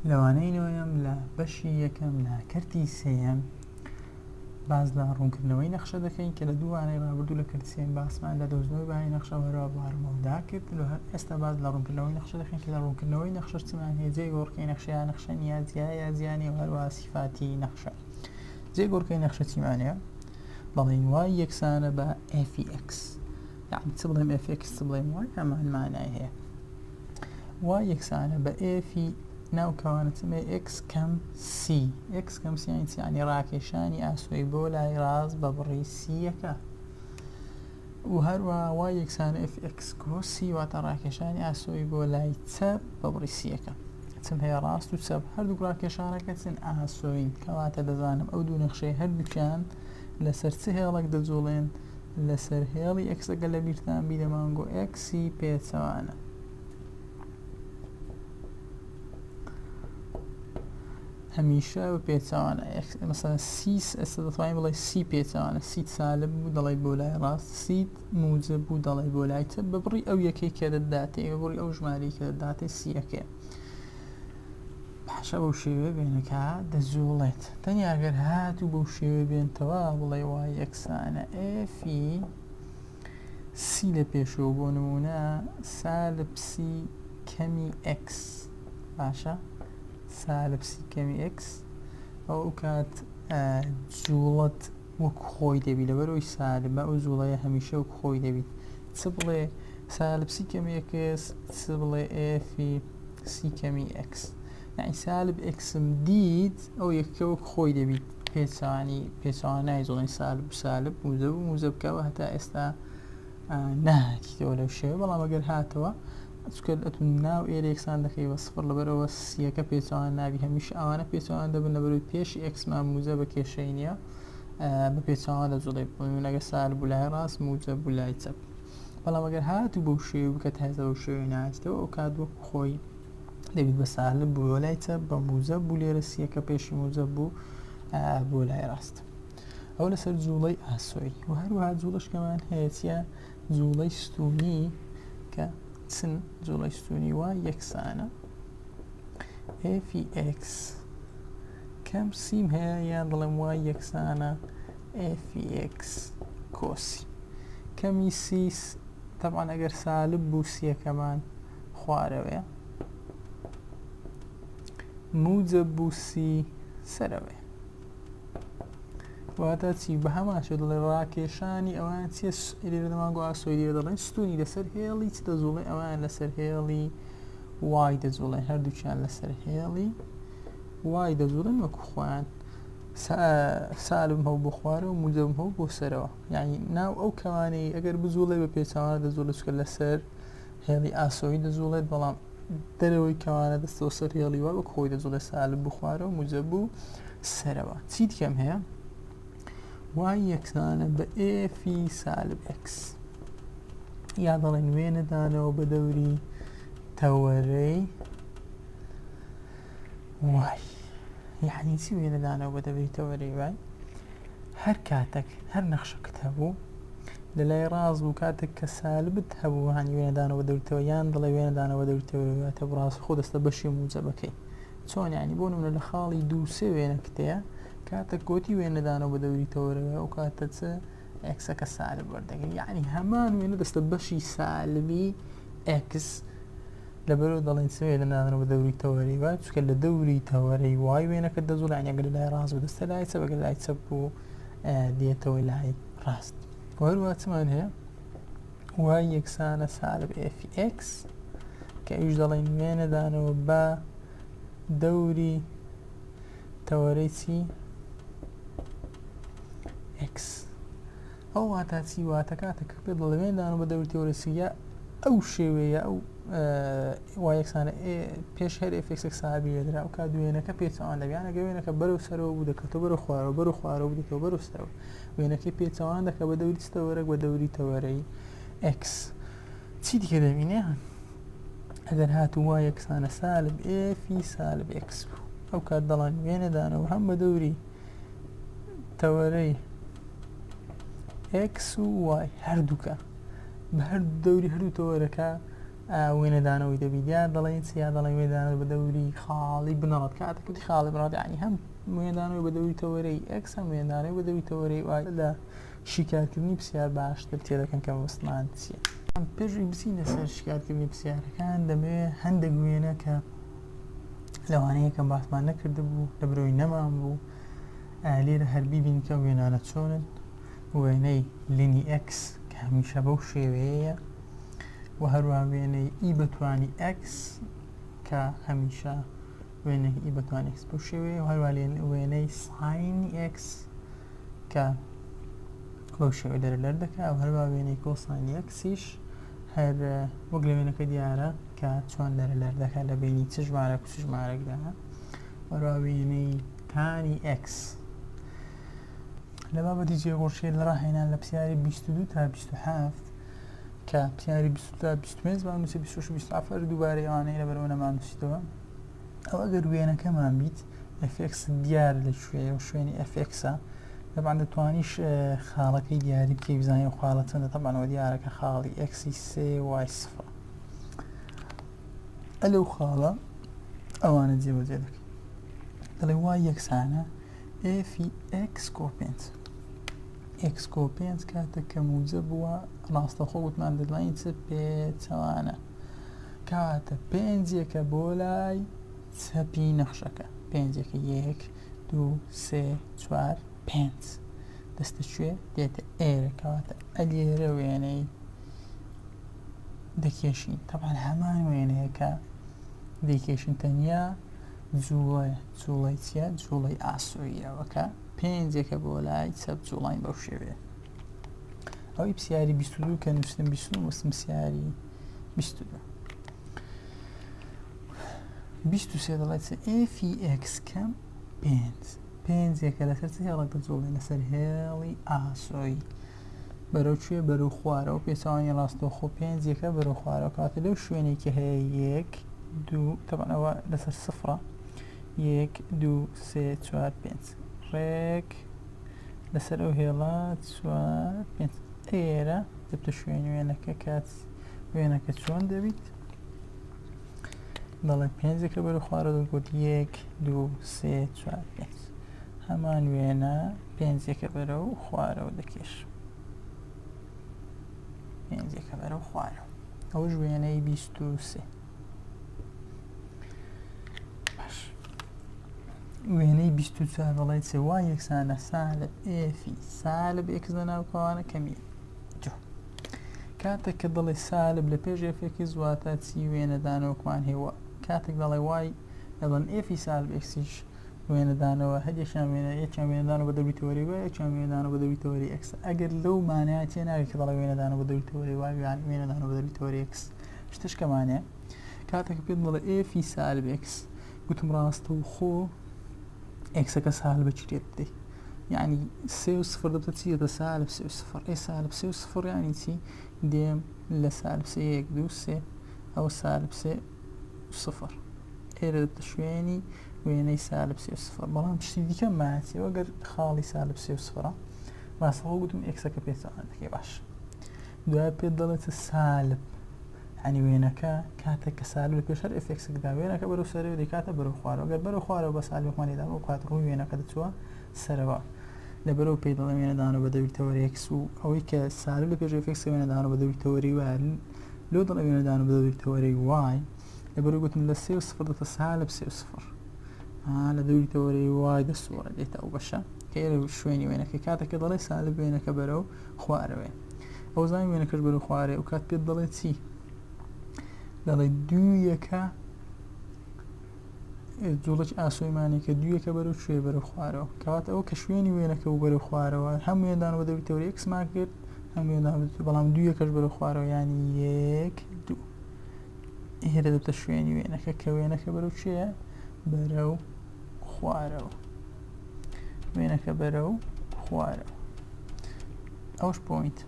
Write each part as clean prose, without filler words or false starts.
لە وانەی نۆیەم لە بەشی یەکەم لە کەرتی سێیەم باس لە ڕوونکردنەوەی نەخشە دەکەین کە لە دوو وانەی ڕابردوو لە کەرتی سێیەم باسمان لە دۆزینەوەی بەهای نەخشە و هەروەها بارمەودا کرد و هەر ئێستا باس لە ڕوونکردنەوەی نەخشە دەکەین کە لە ڕوونکردنەوەی نەخشەش چمان هەیە جێ گۆڕکەی نەخشە یا نەخشە نییە جیا یا جیا نییە و هەروەها سیفاتی نەخشە. جێ گۆڕکەی نەخشە چیمان هەیە؟ دەڵێین y یەکسانە بە f ی x، یعنی چ بڵێم f x چ بڵێم y هەمان مانای هەیە. y یەکسانە بە f ی ناو کەوانە چمێ x کەم c، x کەم c یانی چی؟ یعنی ڕاکێشانی ئاسۆی بۆ لای ڕاست بە بڕی c یەکە. و هەروە y یەکسانە f x کۆ c واتە ڕاکێشانی ئاسۆی بۆ لای چەپ بە بڕی c یەکە. چم هەیە ڕاست و چەپ، هەردووک ڕاکێشانەکە چن ئاسۆین، کەواتە دەزانم ئەو دوو نەخشەی هەردووکیان لەسەر چ هێڵێک دەجوڵێن، لەسەر هێڵی x ەکە لە بیرتان بی دەمانگۆ x ی پێچەوانە. هەمیشە بە پێچەوانە مەسەلەن سی ئێستا دەتوانین بڵێ سی پێچەوانە سیت سالب بوو دەڵێ بۆ لای ڕاست سیت موجب بوو دەڵێ بۆ لای چەپ بە بڕی ئەو یەکەی کە دەداتێ بە بڕی ئەو ژمارەی کە دەداتێ سیەکەیە. باشە بەو شێوەیە بێنەکە دەجوڵێت تەنیا گەر هاتوو بەو شێوەیە بێنتەوە بڵێ y یەکسانە f ی c لە پێشەوە بۆ نمونە سالب c کەمی x باشە سالب c کەمی x ئەو ئەو کات جوڵەت وەک خۆی دەبی لەبەرەوەی سالبە ئەو جوڵەیە هەمیشە وەک خۆی دەبیت چ بڵێ سالب c کەمی x چ بڵێ f ی c کەمی x یعنی سالب x م دیت ئەو یەکە وەک خۆی دەبیت پێچانی پێچەوان نایزۆڵین سالب سالب موزە و موزە بکەوە هەتا ئێستا ناهاتیتەوە لەو شێوە بەڵام ئەگەر هاتەوە چکە ئەتون ناو ئێرە یەکسان دەکەی بە سفر لەبەرەوە سیەکە پێچەوان نابی هەمیشە ئەوانە پێچەوان دەبن لەبەرەوەی پێش x مان موزە بە کێشەی نییە بە پێچەوان دەجوڵێ بۆ سالب بوو لای ڕاست موجە بوو لای چەپ بەڵام ئەگەر هاتوو بەو شێوە بکە تازە بەو شێوەیە ناچێتەوە ئەو کات وەک خۆی دەبیت بە سالب بوو بۆ لای چەپ بە موجە بوو لێرە سیەکە پێشی موجە بوو بۆ لای ڕاست ئەو لەسەر جوڵەی ئاسۆی و هەروەها جوڵەشکەمان هەیە چیە جوڵەی ستونی کە چن جوڵەی ستونی وا یەکسانە fx کەم سیم هەیە یان دەڵێم y یەکسانە fx کۆ c کەمی سی تەبعەن ئەگەر سالب بوو سیەکەمان خوارەوەیە موجب بوو سی سەرەوەیە واتە چی بە هەمان شێ دەڵێ ڕاکێشانی ئەوان چیە لێرە دەمانگۆ ئاسۆی لێرە دەڵێن ستونی لەسەر هێڵی چ دەجوڵێ ئەوان لەسەر هێڵی y دەجوڵێن هەردووکیان لەسەر هێڵی y دەجوڵێن وەکو خۆیان سالبم هەبوو بۆ خوارەوە موجەبم هەبوو بۆ سەرەوە یعنی ناو ئەو کەوانەی ئەگەر بجوڵێ بە پێچەوانە دەجوڵێت چونکە لەسەر هێڵی ئاسۆیی دەجوڵێت بەڵام دەرەوەی کەوانە دەستەوە سەر هێڵی وا وەک خۆی دەجوڵێت سالب بوو خوارەوە موجەب بوو سەرەوە چی دیکەم هەیە y یەکسانە بە f ی سالب x یا دەڵێن وێنەدانەوە بە دەوری تەوەرەی y یعنی چی وێنەدانەوە بە دەوری تەوەرەی y؟ هەر کاتێک هەر نەخشەکت هەبوو لە لای ڕاست بوو کاتێک کە سالبت هەبوو هەنی وێنەدانەوە بە دەوری تەوە یان دەڵێ وێنەدانەوە دەوری تەوەرەی واتە بڕاست خۆ دەستە بەشی موجەبەکەی چۆن یعنی بۆ نمونە لە خاڵی دوو سێ وێنەکت هەیە کاتێک گۆتی وێنەدانەوە بە دەوری تەوەرەوە ئەو کاتە چ x ەکە سالب وەردەگری یعنی هەمان وێنە دەستە بەشی سالبی x لەبەرئەوە دەڵێن چ وێنە نانەوە بە دەوری تەوەرەی y چونکە لە دەوری تەوەرەی y وێنەکە دەجوڵێ یانی ئەگەر لای ڕاست بوو دەستە لای چەپ ئەگەر لای چەپ بوو دێتەوە لای ڕاست و هەروەها چمان هەیە y یەکسانە سالب f x کە ئەویش دەڵێن وێنەدانەوە بە دەوری تەوەرەی چی x. ئەو واتا چی واتە کاتێک کە پێت دەڵێ وێندان و بە دەوری تەوەرەی سی یا ئەو شێوەیە ئەو y یەکسانە پێش هەر f x ێک سابی لێدرا ئەو کات وێنەکە پێچەوان دەبێت یان ئەگەر وێنەکە بەرەو سەرەوە بوو دەکەوتەوە بەرەو خوارەوە بەرەو خوارەوە بوو دەکەوە بەرەو سەرەوە وێنەکەی پێچەوان دەکە بە دەوری چ تەوەرەک بە دەوری تەوەرەی x چی دیکە دەبینێ ئەگەر هاتوو y یەکسانە سالب f ی سالب x بوو ئەو کات دەڵێن وێنەدانەوە هەم بە دەوری تەوەرەی x و y هەردووکە بە هەر دەوری هەردوو تەوەرەکە. وێنەدانەوەی دەبیت یا دەڵێن چ یا دەڵێن وێنەدانەوە بە دەوری خاڵی بنەڕەت کاتێک وتی خاڵی بنەڕەت یعنی هەم وێنەدانەوەی بە دەوری تەوەرەی ئێکس هەم وێنەدانەوەی بە دەوری تەوەرەی وای لە شیکارکردنی پرسیار باشتر تێدەکەن کە مەبەستمان چییە. پێش ئەوەی بچینە سەر شیکارکردنی پرسیارەکان دەمەوێت هەندێک وێنە کە لەوانەیە یەکەم باسمان نەکردبوو لە برۆی نەمان بوو لێرە هەر بیبین کە وێنانە چۆنن وێنەی ln ی x کە هەمیشە بەو شێوەیەیە و هەروە وێنەی e بەتوانی x کە هەمیشە وێنەی e بەتوانی x بەو شێوەیە و هەروە وێنەی sine ی x کە بەو شێوە دەرە لەر دەکا و هەروە وێنەی cosine ی x یش هەر وەک لە وێنەکە دیارە کە چۆن لەرە لەر دەکات لە بینی چ ژمارەک و چ ژمارەکدا هەروە وێنەی tan ی x لە بابەتی جێگۆڕکێ لە ڕاهێنان لە پرسیاری 22 تا 27 کە پرسیاری 22 تا 25 با نووسی 26 و 27 هەر دووبارەی ئەوانەی لەبەرەوە نەمانووسیتەوە ئەو ئەگەر وێنەکەمان بیت fx دیار لە کوێیە و شوێنی fx ە طبعا دەتوانیش خاڵەکەی دیاری بکەی بزانانی ئەو خاڵە چەندە طبعا ئەوە دیارە کە خاڵی x سێ y سفرە ئەلەو خاڵە ئەوانە جێبەجێ دەکەی دەڵێ y یەکسانە f ی x کۆ پێنج x کۆ پێنج کاتێک کە موجە بووە ڕاستەخۆ گوتمان دەدوانین چ پێچەوانە کاتە پێنجێکە بۆ لای چەپی نەخشەکە پێنجێکە یەک دوو سێ چوار پێنج دەستە کوێ دێتە ئێرە کەواتە ئەلێرە وێنەی دەکێشین تەبعەن هەمان وێنەیە کە دەیکێشین تەنیا جوڵەیە جوڵەی چیە جوڵەی ئاسۆییەوە کە پێنجێکە بۆ لای چەپ جوڵین بەو شێوەیە ئەوەی پرسیاری 22 کە نووسم 29 وستم پرسیاری 22 23 دەڵێت چ f ی x کەم پێنج پێنجێکە لەسەر چ هێڵێک دەجوڵێ لەسەر هێڵی ئاسۆیی بەرەو کوێ بەرەو خوارەوە پێچەوانی ڕاستەوخۆ پێنجێکە بەرەو خوارەوە کاتە لەو شوێنێکی هەیە یەک دوو تەبعەن ئەوە لەسەر سفرە یەک دوو سێ چوار پێنج ڕێک لەسەر ئەو هێڵە چوار پێنج ئێرە دەبتە شوێن وێنەکە کات وێنەکە چۆن دەبیت دەڵێ پێنجەکە بەرەو خوارە دەگوت یەک دوو سێ چوار پێنج هەمان وێنە پێنجەکە بەرەو خوارەوە دەکێش پێنجەکە بەرەو خوارەوە ئەوش وێنەی 23 باش وێنەی 24 دەڵێ چ y یەکسانە سالب f ی سالب x لە ناو کەوانە کەمی جو کاتێک کە دەڵێ سالب لە پێش f ێکی زواتە چی وێنەدانەوەکمان هەیە کاتێک دەڵێ y دەڵێن f ی سالب x یش وێنەدانەوە هەر یەکیان وێنە یەکیان وێنەدانەوە بە دەوری تەوەرەی y یەکیان وێنەدانەوە بە دەوری تەوەرەی x ئەگەر لەو مانایە تێ ناگەی کە دەڵێ وێنەدانەوە بە دەوری تەوەرەی y یان وێنەدانەوە بە دەوری تەوەرەی x شتشکەمانەیە کاتێک پێت دەڵێ f ی سالب x گوتم ڕاستەوخۆ x ەکە سالبە چی لێ بدەی یعنی سێ و سفر دەبتە چی دەبتە سالب سێ و سفر ئێ سالب سێ و سفر یعنی چی دێم لە سالب سێ یەک دوو سێ ئەو سالب سێ و سفر ئێرە دەبتە شوێنی وێنەی سالب سێ و سفر بەڵام شتی دیکە ماچەوە گەر خاڵی سالب سێ و سفرە ڕاستەوخۆ گوتم x ەکە پێچەوانە دەکەی باش دوای پێت دەڵێت سالب یعنی وێنەکە کاتێک کە سالب لە پێش هەر f x ێکدا وێنەکە بەرەو سەرەوە دەکاتە بەرەو خوارەوە گەر بەرەو خوارەوە بە سالبێکمان لێدا ئەو کات ڕووی وێنەکە دەچووە سەرەوە لەبەرەوە پێی دەڵێن وێنەدانەوە بە دەوری تەوەری x و ئەوەی کە سالب لە پێش f x وێنەدانەوە بە دەوری تەوەری y لۆ دەڵێ وێنەدانەوە بە دەوری تەوەری y لەبەرەوە گوتم لە سێ و سفر دەتە سالب سێ و سفر لە دەوری تەوەرەی y دەسوڕێ دێتە ئەو بەشە کە ئێرە شوێنی وێنەکە کاتێک دەڵێ سالب وێنەکە بەرەو خوارەوەێ ئەو زانی وێنەکەش بەرەو خوارێ ئەو کات پێت دەڵێ چی دەڵێ دوو یەکە جوڵەی ئاسۆیمانێکە دوویەکە بەرەو کوێ بەرەو خوارەوە کەواتە ئەو کە شوێنی وێنەکە و بەرەو خوارەوە هەم وێندان بە دەوری تەوەری x مان کرد هەم وێندان بەڵام دوویەکەش بەرەو خوارەوە ینی یەک دوو ئێرە دەبتە شوێنی وێنەکە کە وێنەکە بەرەو کوێیە بەرەو خوارەوە وێنەکە بەرەو خوارەوە ئەوش point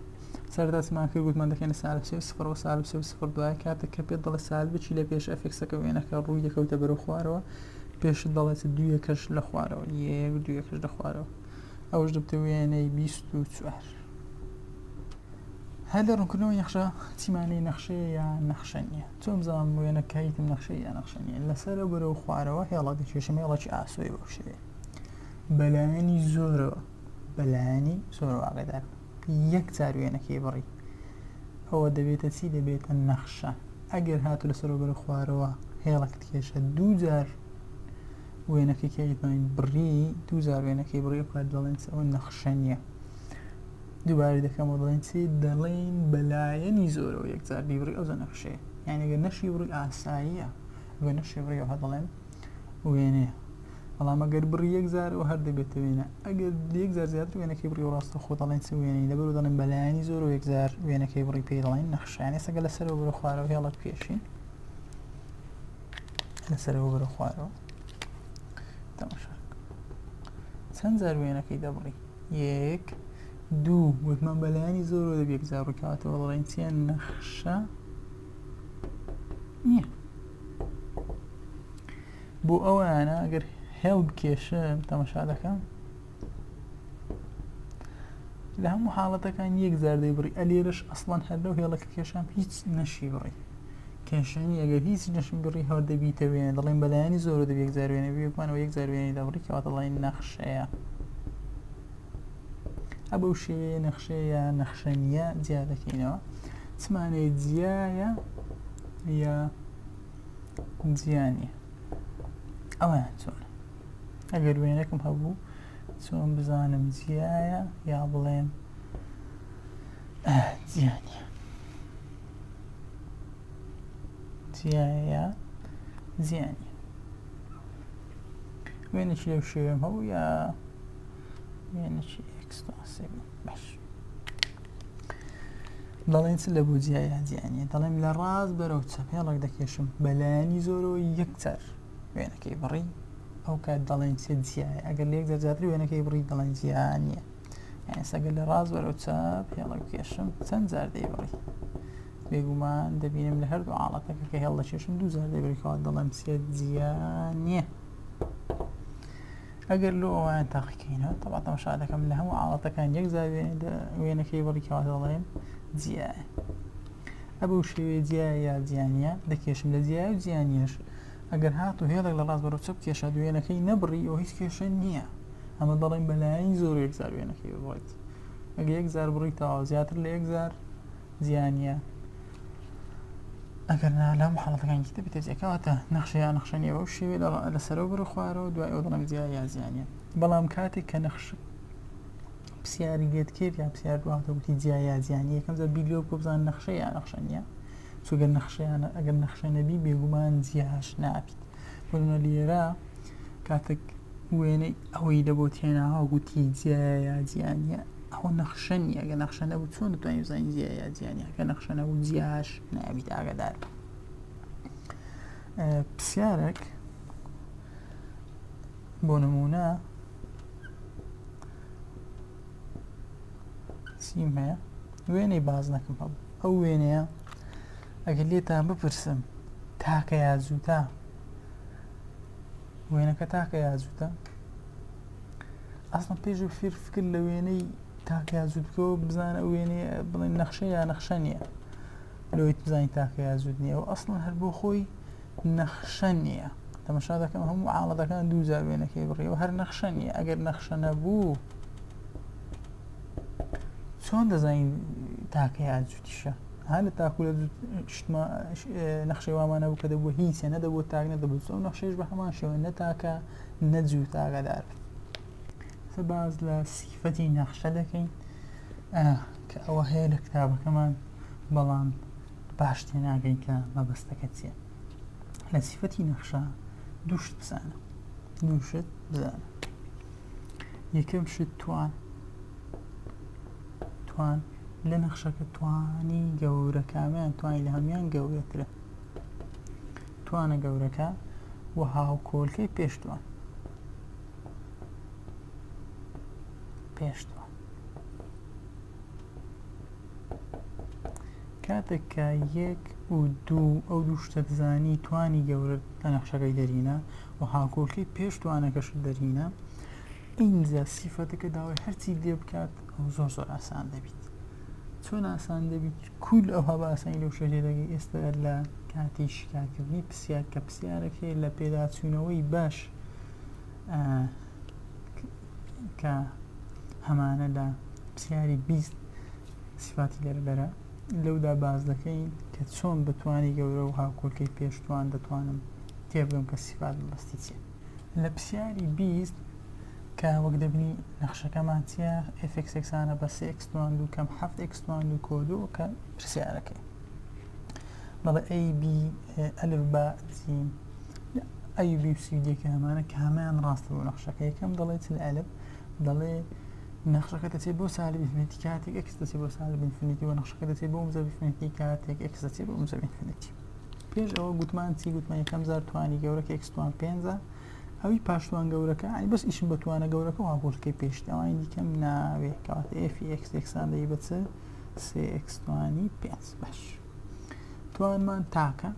سەرەتا چمان کرد گوتمان دەکەینە سالب سێ و سفر و سالب سێ و سفر دوای کاتێک کە پێت دەڵێ سالب بچی لە پێش f x ەکە وێنەکە ڕووی دەکەوتە بەرەو خوارەوە پێشت دەڵێت دوویەکەش لە خوارەوە یەک دوویەکەش لە خوارەوە ئەوش دەبتە وێنەی 24. هەر لە ڕوونکردنەوەی نەخشە چیمانەی نەخشەیە یا نەخشە نییە چۆن بزانم وێنەکە هیتم نەخشەیە یا نەخشە نییە لەسەرەوە بەرەو خوارەوە هێڵە دەکێشم هێڵێکی ئاسۆی بەو شێوەیە بەلایەنی زۆرەوە بەلایەنی زۆرەوە ئاگادار یەک جار وێنەکەی بڕی ئەوە دەبێتە چی دەبێتە نەخشە ئەگەر هاتو لەسەرەوە بەرەو خوارەوە هێڵەکت کێشە دوو جار وێنەکەی کە بڕی دوو جار وێنەکەی بڕی ئەو کات دەڵێن ئەوە نەخشە نییە دووبارەی دەکەمەوە دەڵێن چی دەڵێن بەلایەنی زۆرەوە یەکجار بیبڕی ئەو نەخشەیە یعنی ئەگەر نەشی بڕی ئاساییە ئەگەر نەشی بڕی ئەوها دەڵێن وێنەیە بەڵام ئەگەر بڕی یەکجار ئەو هەر دەبێتە وێنە ئەگەر یەکجار زیاتر وێنەکەی بڕی و ڕاستە خۆ دەڵێن چ وێنەی لەبەر دەڵێن بەلایەنی زۆر و یەکجار وێنەکەی بڕی پێی دەڵێن نەخشانە سەگە لەسەرەوە بەرە خوارەوە هێڵە بکێشین لەسەرەوە بەرە خوارەوە تەماشا چەند جار وێنەکەی دەبڕی یەک دوو وتمان بەلایەنی زۆرەوە دەبێ یەکجار ڕووکاتەوە دەڵێن چیە نەخشە نییە بۆ ئەوانە ئەگەر هێڵ بکێشم تەمەشا دەکەم لە هەموو حاڵەتەکان یەک جار دەیبڕی ئەلێرەش ئەسڵەن هەر لەو هێڵەکە کێشام هیچ نەشی بڕی کێشەنی ئەگەر هیچ نەشم بڕی هەر دەبیتە وێنە دەڵێن بەلایەنی زۆر دەبی یەک جار وێنە بێگومانەوە یەک جار وێنەی دەبڕی کەواتە دەڵێن نەخشەیە ئە بەو شێوەیە نەخشەیە یا نەخشە نییە جیا دەکەینەوە چمانەیە جیایە یا جیا نییە ئەویان چۆن ئەگەر وێنەکەم هەبوو چۆن بزانم جیایە یا بڵێم جیا نییە جیایە یا جیا نییە وێنێکی لەو شێوەیەم هەبوو یا وێنێکی ئێکستاسێ باش دەڵێن چ لە بۆ جیا یا جیا نییە دەڵێم لە ڕاست بەرەو چەپ هێڵێک دەکێشم بەلایەنی زۆرەوە یەکجار وێنەکەی بڕی ئەو کات دەڵێن چ جیایە ئەگەر لە یەکجار زیاتر وێنەکەی بڕی دەڵێن جیا نییە یعنی سەگەر لە ڕاست بەرەو چەپ هێڵێک بکێشم چەند جار دەیبڕی بێگومان دەبینم لە هەردوو حاڵەتەکە کە هێڵ دەکێشم دوو جار دەیبڕی کەوا دەڵێم چیە جیا نییە ئەگەر لۆ ئەویان تاقیکەینەوە تەبا تەماشا دەکەم لە هەموو حاڵەتەکان یەک جار وێنەکەی بڕی کەوا دەڵێم جیایە ئەبەو شێوەیە جیایە یا جیا نییە دەکێشم لە جیایە و جیا نییەش ئەگەر هات و هێڵێک لە ڕاست بەرەو چەپ کێشا وێنەکەی نەبڕی ئەو هیچ کێشە نییە ئەمە دەڵێن بەلایەنی زۆر یەکجار وێنەکەی بڕێت ئەگە یەکجار بڕی تەواو زیاتر لە یەکجار جیا نییە ئەگەر نا لە هەموو حاڵەتەکانی تر دەبێتە جیا کەواتە نەخشە یا نەخشە نییە بەو شێوەیە لە سەرەوە بەرەو خوارەوە دوای ئەوە دەڵێم جیا یا جیا نییە بەڵام کاتێک کە نەخش پرسیاری لێت کرد یا پرسیار دواتە وتی جیا یا جیا نییە یەکەم جار بیر لێ بکە بزان نەخشە یا نەخشە نییە چونکە نەخشەیانە ئەگەر نەخشە نەبی بێگومان جیاش نابیت بۆ نمونە لێرە کاتێک وێنەی ئەوەی لە بۆ تێناوە گوتی جیایە یا جیا نییە ئەوە نەخشە نییە گە نەخشە نەبوو چۆن دەتوانین بزانین جیایە یا جیا نییە کە نەخشە نەبوو جیاش نابیت ئاگادار پرسیارێک بۆ نمونە چیم هەیە وێنەی بازنەکەم هەبوو ئەو وێنەیە ئەگەر لێتان بپرسم تاکە یا جووتە وێنەکە تاکە یا جووتە ئەسڵەن پێش فیر فکر لە وێنەی تاکە یا جووت بکەوە بزانە ئەو وێنەیە بڵێن نەخشە یا نەخشە نییە لەوەی بزانین تاکە یا جووت نییە و ئەسڵەن هەر بۆ خۆی نەخشە نییە تەمەشا دەکەم هەموو عاڵەتەکان دوو جار وێنەکەی بڕیەوە هەر نەخشە نییە ئەگەر نەخشە نەبوو چۆن دەزانین تاکە یا جوتیشە ها لە تاکو لە نەخشەی وامان نەبوو کە دەبوو هیچە نەدەبوو تاک نەدەبوو ئەو نەخشەیش بە هەمان شێوە نە تاکە نە جووت ئاگادار بن باز لە سیفەتی نەخشە دەکەین کە ئەوە هەیە لە کتابەکەمان بەڵام باش تێناگەین کە مەبەستەکە چییە لە سیفەتی نەخشە دوو شت بزانە دوو شت بزانە یەکەم شت توان توان لە نەخشەکە توانی گەورە کامیان توانی لە هەموان گەورەترە توانە گەورەکە و هاوکۆلکەی پێشتوان پێشتوان کاتێک کە یەک و دوو ئەو دوو شتە بزانی توانی گەورە لە نەخشەکەی دەرینە و هاکۆلکەی پێش توانەکەشت دەرینە ئینجا سیفەتەکە داوای هەرچی لێ بکات ئەو زۆر زۆر ئاسان دەبیت. چۆن ئاسان دەبیت کول ئەوها بە ئاسانی لەو شتە تێدەگەی ئێستا لە کاتی شیکارکردنی پرسیار کە پرسیارێک هەیە لە پێداچوونەوەی باش کە هەمانە لە پرسیاری 20 سیفاتی لەرە لەرە لەودا باز دەکەین کە چۆن بتوانی گەورە و هاوکۆلکەی پێشتوان دەتوانم تێبگەم کە سیفات مەبەستی چیە. لە پرسیاری 20 کە وەک دەبینی نەخشەکەمان چییە f x یەکسانە بە سێ x توان دوو کەم حەفت x توان دوو کۆ دوو کە پرسیارەکەی دەڵێ ئەی بی ئەلف بە جیم ئەی بی و سی و دی کە هەمانە کامیان ڕاستە بۆ نەخشەکە یەکەم دەڵێ چل ئەلف دەڵێ نەخشەکە دەچێت بۆ سالب infinity کاتێک x دەچێت بۆ سالب infinity و نەخشەکە دەچێت بۆ موجەب infinity کاتێک x دەچێت بۆ موجەب infinity پێش ئەوە گوتمان چی گوتمان یەکەم جار توانی گەورە کە x توان پێنجە ئەوی پاشتوان گەورەکە ئەی بەس ئیشم بە توانە گەورەکە و هاوکۆلکەی پێشتی ئەوانی دیکەم ناوێ کەواتە f ی x یەکسان دەی بە چ سێ x توانی پێنج باش توانمان تاکە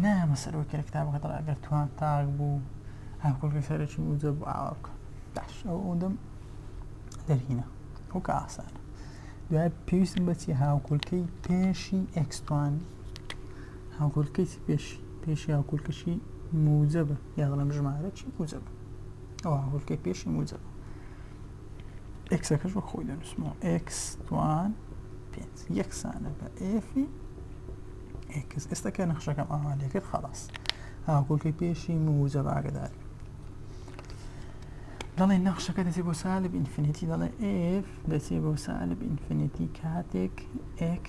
نایەمە سەرەوە کە لە کتابەکە دەڵێ ئەگەر توان تاک بوو هاوکۆلکەی سەرەکی موجەب بوو ئاوا بکە باش ئەو ئەوەندەم دەرهینە ئەو کە ئاسانە دوای پێویستم بە چی هاوکۆلکەی پێشی x توان هاوکۆلکەی چی پێشی پێشی هاوکۆلکەشی موجەبە یا دەڵێم ژمارە چی موجەبە ئەو هاوکۆلکەی پێشی موجەبە x ەکەش وەک خۆی دەنووسمەوە x توان پێنج یەکسانە بە f ی x ئێستا کە نەخشەکەم ئاوا لێکرد خلاص هاوکۆلکەی پێشی موجەب ئاگدار دەڵێ نەخشەکە دەچێت بۆ سالب infinity دەڵێ f دەچێت بۆ سالب infinity کاتێک x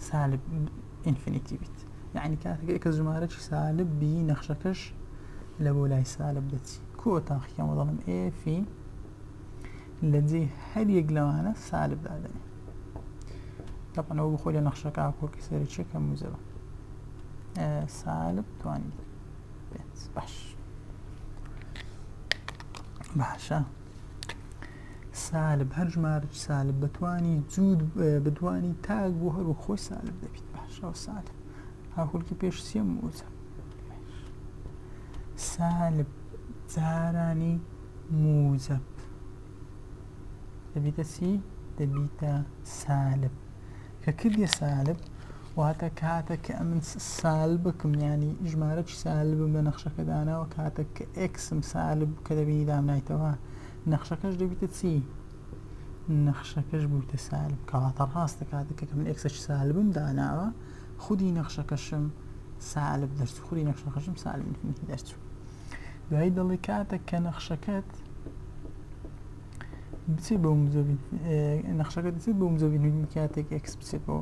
سالب infinity بیت یعنی کاتێک x ژمارەی سالب بی نەخشەکەش لە بۆ لای سالب دەچی کۆ تاقیکەمەوە دەڵم f ی لە جێ هەر یەک لەوانە سالب دادەنێ تەبعەن ئەوە بخۆی لە نەخشەکە کۆکی سەرەکیەکە موجەبە سالب توانی پێنج باش باشە سالب هەر ژمارە سالب بتوانی جوود بتوانی تاک بۆ هەر خۆی سالب دەبیت باشە و سالب هاوکۆلکی پێش سێ موجەب سالب جارانی موجەب دەبیتە چی؟ دەبیتە سالب کە کردیە سالب واتە کاتە کە ئەمن سالبکم ینی ژمارەی سالبم لە نەخشەکە داناوە کاتە کە x م سالب کە دەبینی دامنایتەوە نەخشەکەش دەبیتە چی؟ نەخشەکەش بوویتە سالب کەواتە ڕاستە کاتێک کە من x ەکی سالبم داناوە خودی نەخشەکەشم سالب دەرچوو خودی نەخشەکەشم سالب infinity دەرچوو دوایی دەڵێ کاتێک کە نەخشەکەت بچێت بۆ موجەبی نەخشەکە دەچێت بۆ موجەبی کاتێک x بچێت بۆ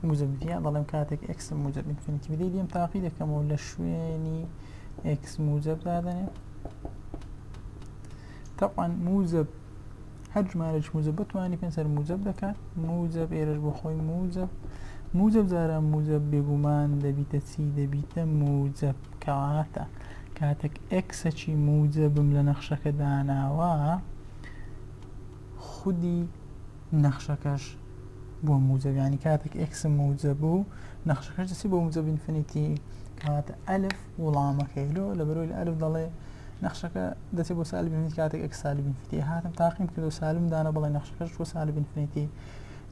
موجەبی یا دەڵێم کاتێک x موجەب infinity بدەی دێم تاقی دەکەمەوە لە شوێنی x موجەب دادەنێ تەبعەن موجەب هەر ژمارەش موجەب بتوانی پێ سەر موجەب دەکات موجەب ئێرەش بۆ خۆی موجەب موجەب جاران موجەب بێگومان دەبیتە چی دەبیتە موجەب کەواتە کاتێک x ەکی موجەبم لە نەخشەکە داناوە خودی نەخشەکەش بۆ موجەب ینی کاتێک x م موجەب بوو نەخشەکەش دەچی بۆ موجەب infinity کەواتە ئەلف وڵامەکەی لۆ لە بەرۆی لە ئەلف دەڵێ نەخشەکە دەچێت بۆ سالب infinity کاتێک x سالب infinity هاتم تاقیم کرد و سالم دانا بەڵێ نەخشەکەش بۆ سالب infinity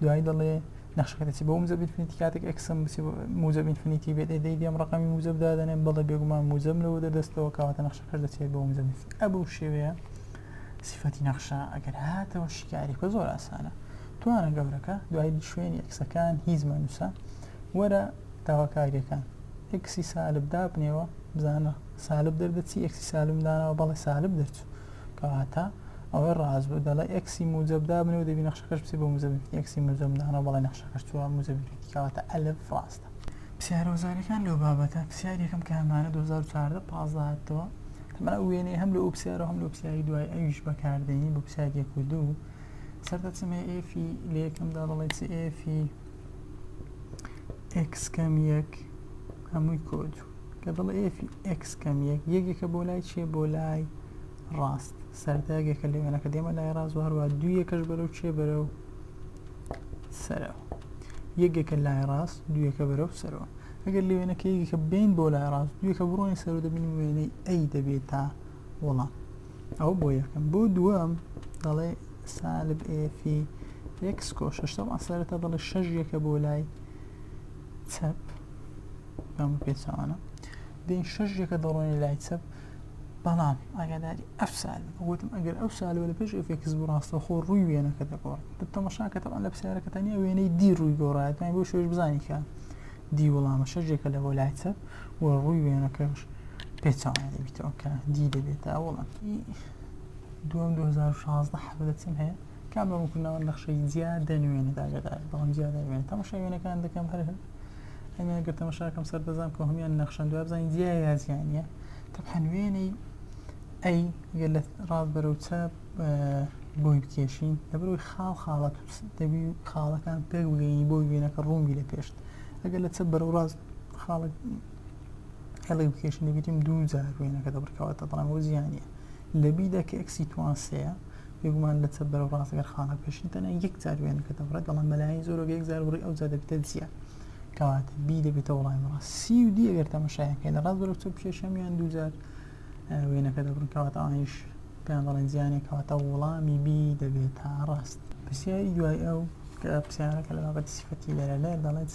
دوایی دەڵێ نەخشەکە دەچێت بۆ موجەب infinity کاتێک x م بچێت موجەب infinity بێت ئێدەی دێم ڕقمی موجەب دادەنێم بەڵێ بێگومان موجەب لەوە دەردەستەوە کەواتە نەخشەکەش دەچێت بۆ موجەب infinity ئەبەو شێوەیە سیفەتی نەخشە ئەگەر هاتەوە شیکاری بکە زۆر ئاسانە توانە گەورەکە دوای شوێنی x ەکان هیچ مەنووسە وەرە داواکاریەکان x ی سالب دابنێوە بزانە سالب دەردەچی x ی سالب داناوە بەڵێ سالب دەرچوو کەواتە ئەوەی ڕاست بوو دەڵێ x ی موجەب دابنێ و دەبی نەخشەکەش بچێ بۆ موجەب x ی موجەب داناوە بەڵێ نەخشەکەش چووە موجەب کەواتە ئەلف ڕاستە پرسیارە وەزاریەکان لەو بابەتە پرسیار یەکەم کە هەمانە 2014 15 هاتەوە تەمان ئەو وێنەیە هەم لە ئەو پرسیارە هەم لەو پرسیاری دوای ئەویش بەکاردێنی بۆ پرسیار یەک و دوو سەردەچم f ی لە یەکەمدا دەڵێ چ f ی x کەم یەک هەمووی کۆ دوو کە دەڵێ f ی x کەم یەک یەکێکە بۆ لای چێ بۆ لای ڕاست سەرتاگێکە لە وێنەکە دێمە لای ڕاست و هەروە دوو یەکەش بەرەو چێ بەرەو سەرەوە یەکێکە لای ڕاست دوویەکە بەرەو سەرەوە ئەگەر لە وێنەکە یەکێکە بین بۆ لای ڕاست دوویەکە بڕۆین سەرەوە دەبینین وێنەی A دەبێت تا وەڵام ئەو بۆ یەکەم بۆ دووەم دەڵێ سالب f ی ئێکس کۆ شەش تەبعەن سەرەتا دەڵێ شەش یەکە بۆ لای چەپ بەم پێچەوانە دێن شەش یەکە دەڕۆین لای چەپ بەڵام ئاگاداری ئەف سال وتم ئەگەر ئەو سالەوە لە پێش ئەفێکس بوو ڕاستەوخۆ ڕووی وێنەکە دەگۆڕێت تەمەشاکە تەبعەن لە پرسیارەکە تەنیا وێنەی دی ڕووی گۆڕایە توانین بۆ شێوەش بزانی کە دی وەڵامە شەش یەکە لە بۆ لای چەپ و ڕووی وێنەکەش پێچەوانە دەبیتەوە کە دی دەبێتە وەڵام دووەم 2016 حەڤدە چم هەیە کام لە ڕوونکردنەوە نەخشەی جیا دەنوێنێت ئاگادار بەڵام جیا دەنوێنێت تەماشای وێنەکان دەکەم هەر ئەمە گەر تەماشاکەم سەر دەزانم کە هەموویان نەخشەن دوای بزانین جیا یا جیا نییە تەبعەن وێنەی ئەی گەر لە ڕاست بەرەو چەپ بۆی بکێشین لەبەرەوەی خاڵ خاڵە دەبی خاڵەکان پێک بگەینی بۆی وێنەکە ڕوون بی لە پێشت ئەگەر لە چەپ بەرەو ڕاست خاڵک هێڵێک بکێشین دەبیتیم دوو جار وێنەکە دەبڕکەوەتە بەڵام ئەو جیا نییە لە بیدا کە ئێکسی توان سێیە بێگومان لە چەپ بەرەو ڕاست گەر خاڵە پێشین تەنها یەک جار وێنەکە دەبڕێت بەڵام بەلایەنی زۆرەوە یەک جار بڕی ئەو جار دەبێتە جیا کەواتە بی دەبێتە وەڵامی ڕاست سی و دی ئەگەر تەمەشایەکەی لە ڕاست بەرەو چەپ بکێشم یان دوو جار وێنەکە دەبڕن کەواتە ئەوانیش پێیان دەڵێن جیانێک کەواتە وەڵامی بی دەبێتە ڕاست. پرسیاری دوای ئەو کە پرسیارەکە لە بابەتی سیفەتی لەرە لەر دەڵێت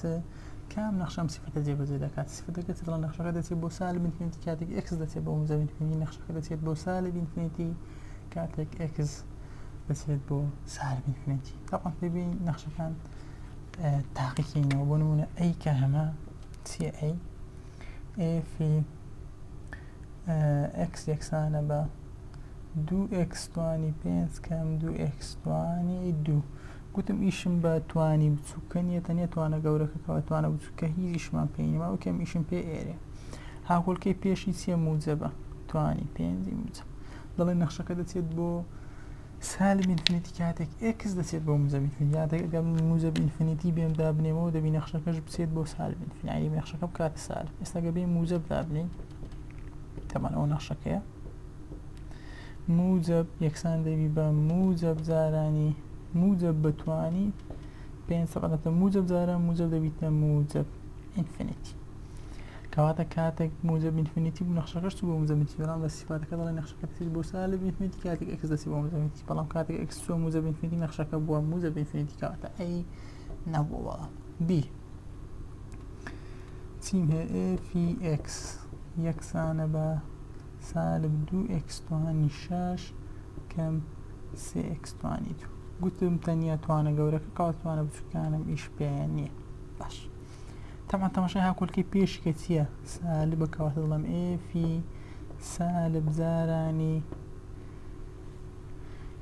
کام نەخشە ئەم سیفەتە جێبەجێ دەکات سیفەتەکە چ دەڵێن نەخشەکە دەچێت بۆ سالب infinity کاتێک ئێکس دەچێت بۆ موجەب infinity نەخشەکە دەچێت بۆ سالب infinity کاتێک ئێکس دەچێت بۆ سالب infinity تەبعەن دەبی نەخشەکان تاقیکەینەوە بۆ نمونە ئەی کە هەمە چییە ئەی ئێفی ئێکس یەکسانە بە دوو ئێکس توانی پێنج کەم دوو ئێکس توانی دوو گوتم ئیشم بە توانی بچووکە نییە تەنیا توانە گەورەکە کەوە توانە بچووکە هیچ ئیشمان پێی نییە ئەو کەم ئیشم پێ ئێرێ هاکۆلکەی پێشی چییە موجەبە توانی پێنجی موجەب دەڵێ نەخشەکە دەچێت بۆ سالب infinity کاتێک ئێکس دەچێت بۆ موجەب infinity کاتێک ئەگەر موجەب infinity بێم دابنێمەوە دەبی نەخشەکەش بچێت بۆ سالب infinity یعنی نەخشەکە بکاتە سالب ئێستا گە بێ موجەب دابنێین تەمان ئەو نەخشەکەیە موجەب یەکسان دەبی بە موجەب جارانی موجەب بەتوانی پێ سەقەتە موجەب جاران موجەب دەبیتە موجەب infinity کەواتە کاتێک موجەب infinity بوو نەخشەکەش چوو بۆ موجەب infinity بەڵام لە سیفاتەکە دەڵێ نەخشەکە دەچێت بۆ سالب infinity کاتێک ئێکس دەچێت بۆ موجەب infinity بەڵام کاتێک ئێکس چووە موجەب infinity نەخشەکە بووە موجەب infinity کەواتە ئەی نەبووە وەڵام بی چیم هەیە ئێفی ئێکس یەکسانە بە سالب دوو ئێکس توانی شەش کەم سێ ئێکس توانی دوو گوتم تەنیا توانە گەورەکە کەواتە توانە بچووکانم ئیش پێیان نییە باش تەبعەن تەماشای هاکۆلکەی پێشی کە چییە سالبە کەواتە دەڵێم ئێفی سالب جارانی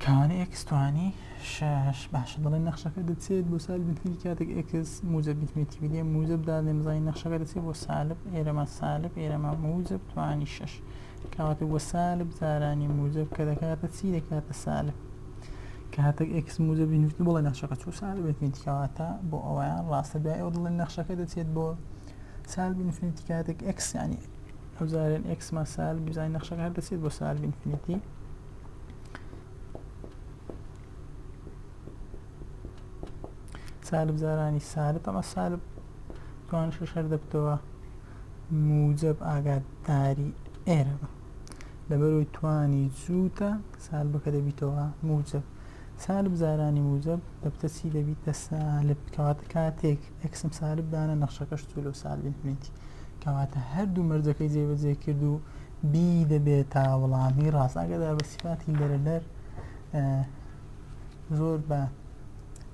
کەوانە ئێکس توانی شەش باشە دەڵێن نەخشەکە دەچێت بۆ سالب infinity کاتێک ئێکس موجەب infinity بدێ موجەب دادێن بزانین نەخشەکە دەچێت بۆ سالب ئێرەمە سالب ئێرەمە موجەب توانی شەش کەواتە بۆ سالب جارانی موجەب کە دەکاتە چی دەکاتە سالب کاتێک ئێکس موجەب infinity بڵێ نەخشەکە چوو سالب infinity کەواتە بۆ ئەویان ڕاستە دوای ئەو دڵێن نەخشەکە دەچێت بۆ سالب infinity کاتێک ئێکس ینی ئەو جارێن ئێکسما سالب بزانین نەخشەکە هەر دەچێت بۆ سالب infinity سالب جارانی سالب ئەمە سالب توان شش هەر دەبتەوە موجب ئاگاداری ئێرە بە لەبەرەوەی توانی جووتە سالبەکە دەبیتەوە موجب سالب جارانی موجب دەبتە چی دەبیتە سالب کەواتە کاتێک ئێکسم سالب دانە نەخشەکەش چوو لەو سالب infinity کەواتە هەردوو مەرجەکەی جێبەجێ کرد و بی دەبێت تا وەڵامی ڕاست ئاگادار بە سیفاتی لەرەلەر زۆر بە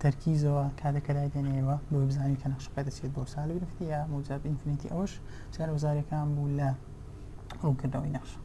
تەرکیزەوە کاتێک کە لای دێنەوە بۆ بزانین کە نەخشەکە دەچێت بۆ سالب infinity یا موجب infinity ئەوەش پرسیارە وەزاریەکان بوو لە ڕوونکردنەوەی نەخشە.